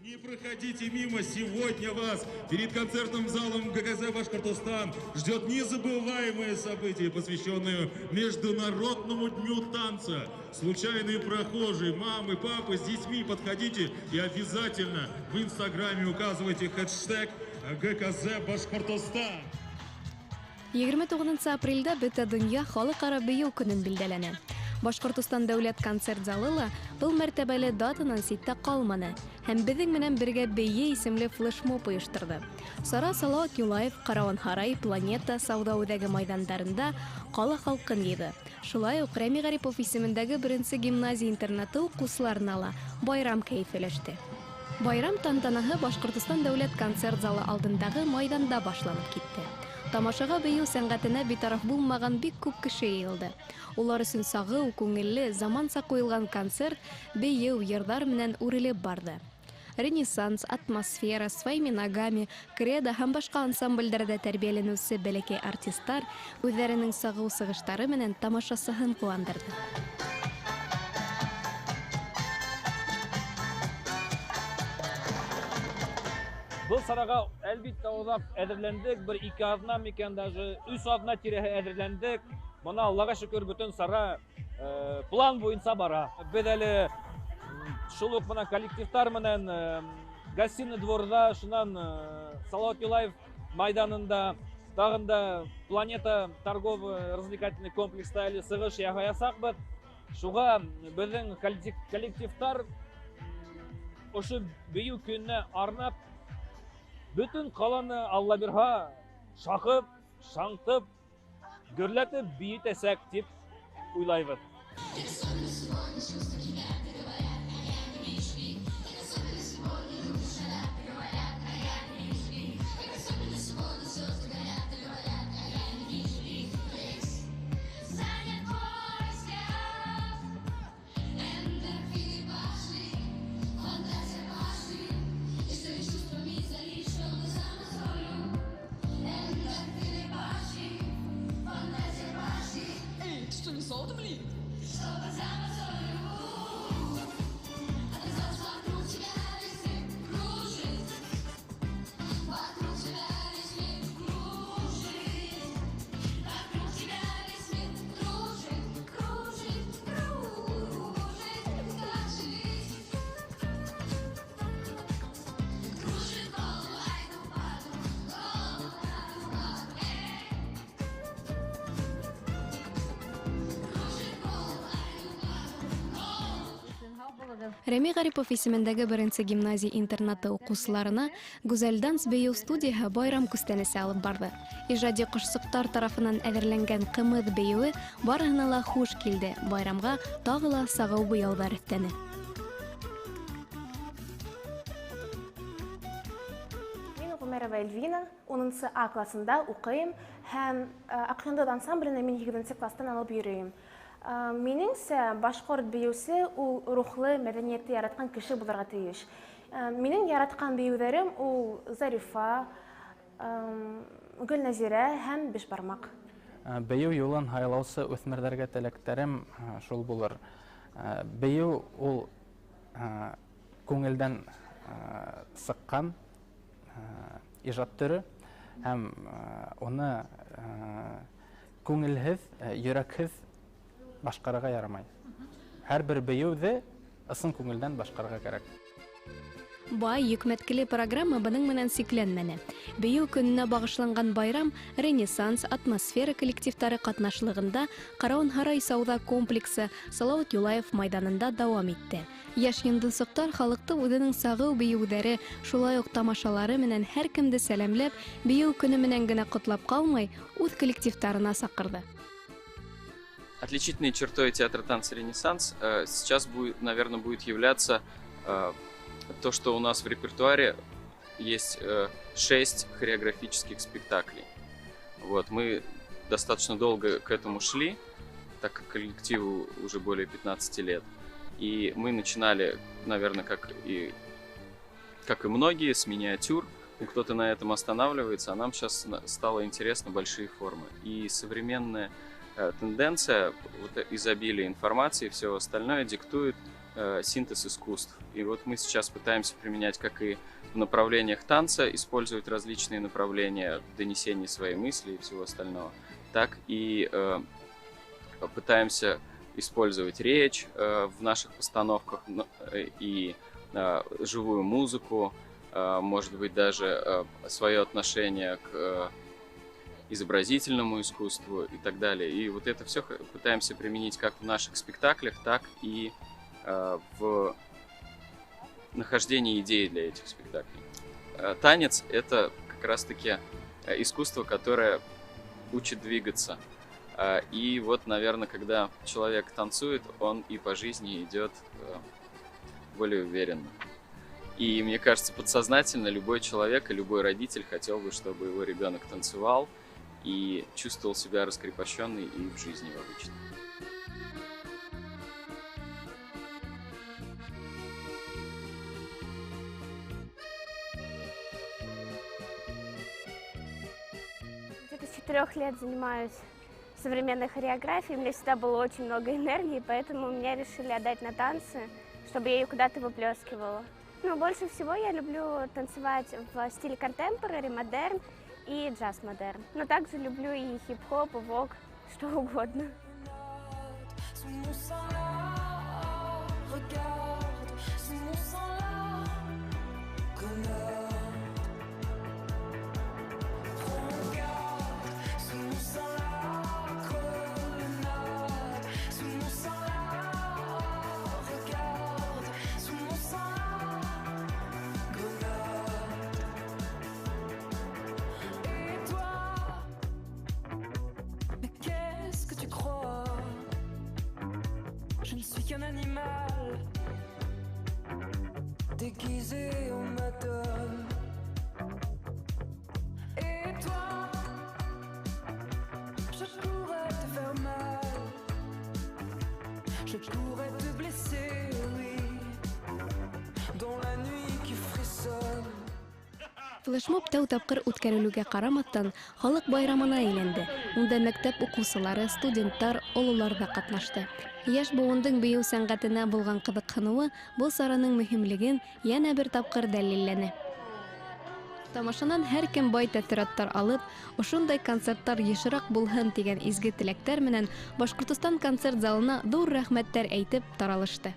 Не проходите мимо, сегодня вас перед концертным залом ГКЗ «Башкортостан» ждет незабываемое событие, посвященное Международному дню танца. Случайные прохожие, мамы, папы с детьми, подходите и обязательно в инстаграме указывайте хэштег ГКЗ «Башкортостан». 29 апрельдә бөтә донъя халыкара бейеү көнен билдәләне. Башҡортостан дәүләт концерт залы ла был мәртәбәле датанан ситтә ҡалманы һәм беҙҙең менән бергә бейе исемле флешмоб ойошторҙо. Сара Салауат Юлаев, Караван-Һарай, Планета сауҙа үҙәге майҙандарында ҡала халҡын йыйҙы. Шулай уҡ Рәми Ғарипов исемендәге беренсе гимназия интернаты уҡыусыларына ла байрам кәйефе өләште. Байрам тантанаһы Башҡортостан дәүләт концерт залы алдындағы майҙанда башланып китте. Тамашаға бейеү сәнғәтенә битараф булмаған бик күп кеше йыйылды. Улар өсөн сағыу, күңелле, заманса ҡуйылған концерт бейеү, йырҙар менән үрелеп барҙы. Ренессанс, атмосфера, своими ногами, кредо һәм башҡа ансамблдәрҙә тәрбиәләнеүсе бәләкәй артисттар үҙҙәренең сағыу сығыштары менән тамашасыһын ҡыуандырҙы. Был сараға әлбиттә оҙаҡ әҙерләндек, бер 2 аҙна микән, даже 3 аҙна тирәһе әҙерләндек. Бына Аллаға шөкөр, бөтөн сара план буйынса бара. Беҙ әле шул уҡ бына коллективтар менән гостиный дворҙа, шунан Салауат Юлаев майҙанында, тағын да Планета торговый развлекательный комплекста әле сығыш яһаясаҡбыҙ. Шуға беҙҙең коллективтар ошо бейеү көнөнә арнап бөтөн ҡаланы Алла бирһә шаҡып, шаңтып, гөрләтеп бейетәсәк тип уйлайбыҙ. Рәми Ғарипов исемендәге беренсе гимназия интернаты уҡыусыларына Гүзәл данс бейеү студияһы байрам күстәнәсе алып барҙы. Ижади ҡошсоҡтар тарафынан әҙерләнгән ҡымыҙ бейеүе барыһына ла хуш килде. Байрамға тағы ла сағыу буяуҙар өҫтәне. Мин Ғүмәрова Эльвина, 10 А класында уҡыйым һәм Аҡйондоҙ ансамбленә мин 8 кластан алып йөрөйөм. Минеңсә, башҡорт бейеүсе ул рухлы мәҙәниәтте яратҡан кеше булырға тейеш. Минең яратҡан бейеүҙәрем ул Зарифа, Гөлнәзирә һәм Бишбармаҡ. Бейеү юлын һайлаусы үҫмерҙәргә теләктәрем шул булыр. Бейеү ул күңелдән сыҡҡан ижад төрө һәм уны күңелһеҙ, йөрәкһеҙ башҡарырға ярамай. Һәр бер бейеүҙе ысын күңелдән башҡарырға кәрәк. Бай йөкмәткеле программа бының менән сикләнмәне. Бейеү көнөнә бағышланған байрам Ренессанс, атмосфера коллективтары ҡатнашлығында Караван-Һарай сауҙа комплексы Салауат Юлаев майҙанында дауам итте. Йәш йондоҙсоҡтар халыҡты үҙенең сағыу бейеүҙәре, шулай уҡ тамашалары менән һәр кемде сәләмләп, бейеү көнө менән генә ҡотлап ҡалмай, үҙ коллективтарына саҡырҙы. Отличительной чертой театра танца «Ренессанс» сейчас будет, наверное, будет являться то, что у нас в репертуаре есть 6 хореографических спектаклей. Вот, мы достаточно долго к этому шли, так как коллективу уже более 15 лет. И мы начинали, наверное, как и многие, с миниатюр. Кто-то на этом останавливается, а нам сейчас стало интересно большие формы. И современная тенденция, вот изобилие информации и все остальное диктует синтез искусств. И вот мы сейчас пытаемся применять, как и в направлениях танца, использовать различные направления в донесении своей мысли и всего остального, так и пытаемся использовать речь в наших постановках и живую музыку, может быть, даже свое отношение к изобразительному искусству и так далее. И вот это все пытаемся применить как в наших спектаклях, так и в нахождении идей для этих спектаклей. Танец – это как раз-таки искусство, которое учит двигаться. И вот, наверное, когда человек танцует, он и по жизни идет более уверенно. И мне кажется, подсознательно любой человек и любой родитель хотел бы, чтобы его ребенок танцевал и чувствовал себя раскрепощенный и в жизни в обычной. Где-то с 4 лет занимаюсь современной хореографией. У меня всегда было очень много энергии, поэтому меня решили отдать на танцы, чтобы я ее куда-то выплескивала. Но больше всего я люблю танцевать в стиле контемпорари, модерн и джаз-модерн. Но также люблю и хип-хоп, и вок, что угодно. Je ne suis qu'un animal déguisé en madone. Et toi, je pourrais te faire mal, je pourrais te blesser, oui, dans la nuit qui frissonne. Флешмоб тәү тапҡыр үткәрелеүгә ҡарамаҫтан, халыҡ байрамына әйләнде. Унда мәктәп уҡыусылары, студенттар, ололар ҙа ҡатнашты. Йәш быуындың бейеү сәнғәтенә булған ҡыҙыҡһыныуы был сараның мөһимлеген йәнә бер тапҡыр дәлилләне. Тамашанан һәр кем бай тәьҫораттар алып, ошондай концерттар йышыраҡ булһын тигән изге теләктәр менән Башҡортостан концерт залына ҙур рәхмәттәр әйтеп таралышты.